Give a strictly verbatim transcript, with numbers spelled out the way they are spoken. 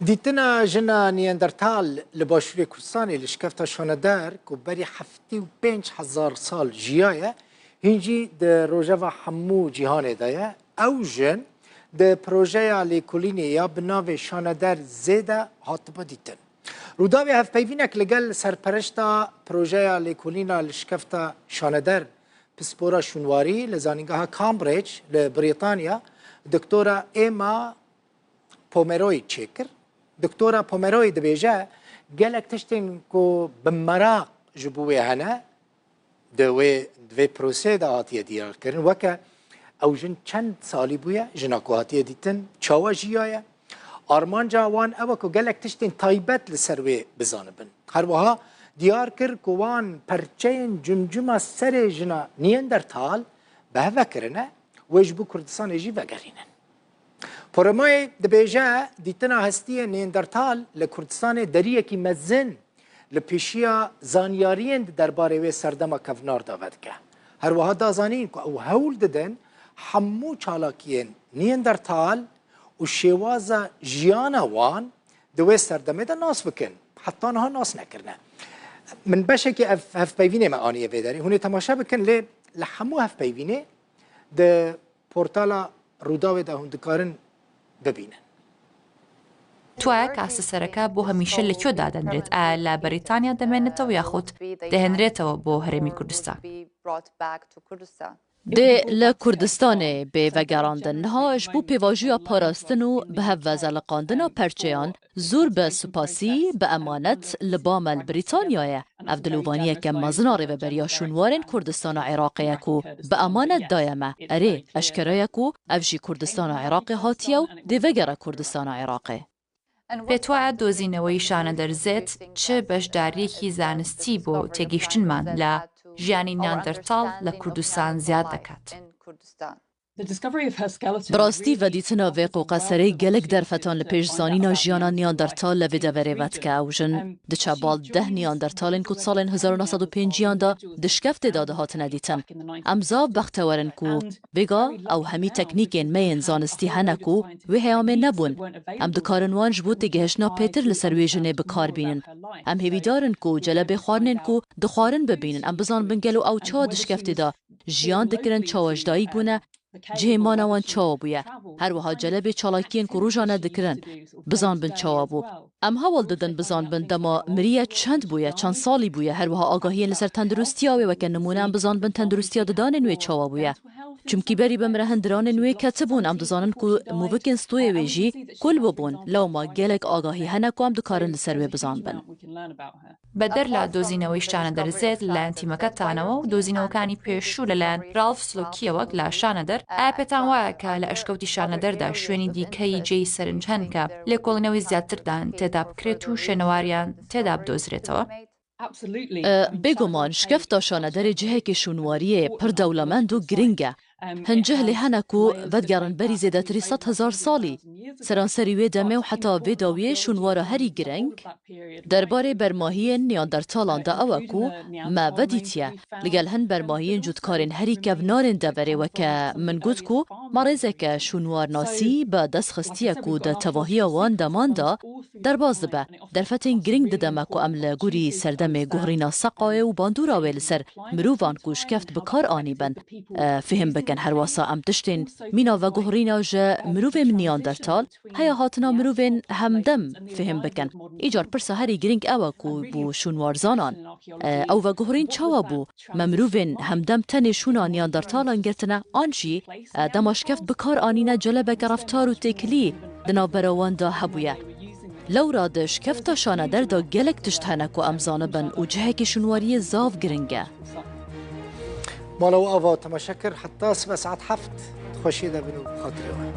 Dîtina jina Neandertal li Başûrê Kurdistanê li şikefta Şaneder ku berî heftê û pênc hezar sal jiyaye, hîn jî di rojeva hemû cîhanê de ye. Ew jin di projeya lêkolînê ya bi navê Şaneder Zê de hatibe dîtin. Rûdawê hevpeyvînek li gel serperişta projeya lêkolîna li şikefta Şaneder, pispora şûnwarî li Zanîngeha Cambridge li Brîtanya, Doktora Emma Pomeroy çêkir. Doktora Pomeroy dibêje, gelek tiştên ku bi meraq ji bo wê hene, di wê, di vê proseyê de hatiye diyarkirin. Weke ew jin çend salî bûye, jina ku hatiye dîtin, çawa jiyaye? Armanca wan ew e ku gelek tiştên taybet li ser wê bizanibin. Her wiha diyar kir ku wan perçeyên cimcima serê jina Neandertal behve kirine, wê ji bo Kurdistanê jî vegerînin. Pomeroy dibêje, dîtina hestiyê Neandertal li Kurdistanê deriyekî mezin li pêşiya zanyariyên di derbarê wê serdema kevnar de vedike. Her wiha da zanîn ku ew hewl didin hemû çalakiyên Neandertal û şêwaza jiyana wan di wê serdemê de nas bikin. Heta niha nas nekirine. Min beşekî ev hevpeyvînê me aniye vê derê. Hûn ê temaşe bikin, lê li hemû hevpeyvînê di portala Rûdawê de hûn dikarin bibînin. توایە کاسە سەرەکە بۆ هەمیشە لە کوێ دادەنرێت؟ ئایا لە بەریتانیا دەمێنێتەوە یاخود دەهێنرێتەوە بۆ هەرێمی کوردستان؟ Dê li Kurdistanê bê vegerandin. Niha ji bo pêvajoya parastin û bi hev ve zeliqandina perçeyan, zor bi spasî, bi emanet li ba me li Brîtanya ye. Ev dilovaniyeke mezin a Rêveberiya Şûnwarên Kurdistana Iraqê ye ku bi emanet daye me. Erê, eşkere ye ku ev jî Kurdistana Iraqê hatiye û dê vegere Kurdistana Iraqê. پێت وایە دۆزینەوەی شانەدەر زێت چ بەشدارییەکی زانستی بۆ تێگەیشتنمان لە ژیانی نیاندەرتاڵ لە کوردستان زیاد دەکات؟ Bi rastî vedîtina vê qoqeserê gelek derfetan li pêş zanîna jiyana Neandertal li vê deverê vedike. Ew jin diçe bal deh Neandertalên ku di salên hezar û neh sed û pêncî yan de di şkeftê de dihatine dîtin. Em zaf bextewer in ku vêga ew hemî teknîkên me yên zanistî hene ku wê heyamê nebûn. Em dikarin wan ji bo têgihiştina pêtir li ser wê jinê bi kar bînin. Em hêvîdar in ku celebê xwarinên ku dixwarin bibînin. Em bizanbin gelo ew çawa di şkeftê de jiyan dikirin, çawa ji dayik bûne, cihê mana wan çawa bûye. Her wiha celebê çalakiyên ku rojane dikirin, bizanbin çawa bû. Em hewl didin bizanbin dema miriye çend bûye, çend salî bûye. Her wiha agahiyên li ser tenduristiya wê, weke nimûne em bizanbin tenduristiya didanên wê çawa bûye. Çimkî berî bi mire hindiranên wê ketibûn, em dizanin ku mûvikên stûyê wê jî kul bûbûn. Lewma gelek agahî hene ku em dikarin li ser wê bizanbin. بەدەر لە دۆزینەوەی شانەدەر زێت لەلایەن تیمەکەتانەوە و دۆزینەوەکانی پێشوو لەلایەن ڕالف سلۆکییەوە لە شانەدەر، ئایا پێتان وایە کە لە ئەشکەوتی شانەدەردا شوێنی دیکەی جێی سەرنج هەن کە لێکۆڵینەوەی زیاتردان تێدا بکرێت و شوێنەواریان تێدا بدۆزرێتەوە؟ Bêguman şkefta şanederê cihekê şûnwariyê pir dewlemend û giring e. Hin cih lê hene ku vedigerin berî zêdetirî sed hezar salî. Seranserî wê demê û heta vê dawiyê şûnwara herî giring derbarê bermahiyên Neandertalan de ew e ku me vedîtiye. Li gel hin bermahiyên cûtkarên herî kevnarên deverê weke min got ku me rêzeke şûnwarnasî bi dest xistiye ku di tevahiya wan deman de derbas dibe. Derfetên giring dide me ku em li gorî serdemê guhrîna seqayê û bandora wê li ser mirovan ku şkeft bi kar anîbin, e, fihim bikin. Herwasa em tiştên mîna veguhrîna ji mirovên Neandertal, heya hatina mirovên hemdem fihim bikin. Îcar pirsa herî giring ew e ku bo şûnwarzanan, e, ew veguhrîn çawa bû? Me mirovên hemdem tenê şûna Neandertalan girtine, an jî, e, dema şkeft bi kar anîne celebeke reftar û têkilî di navbera wan de hebûye? Lewra di şkefta şaneder de gelek tişt hene ku em zanibin û cihekî şûnwariyê zaf giring e. Mala we ava temaşe kir, heta sibe saet heft xweşiyê de bin û xatirê we.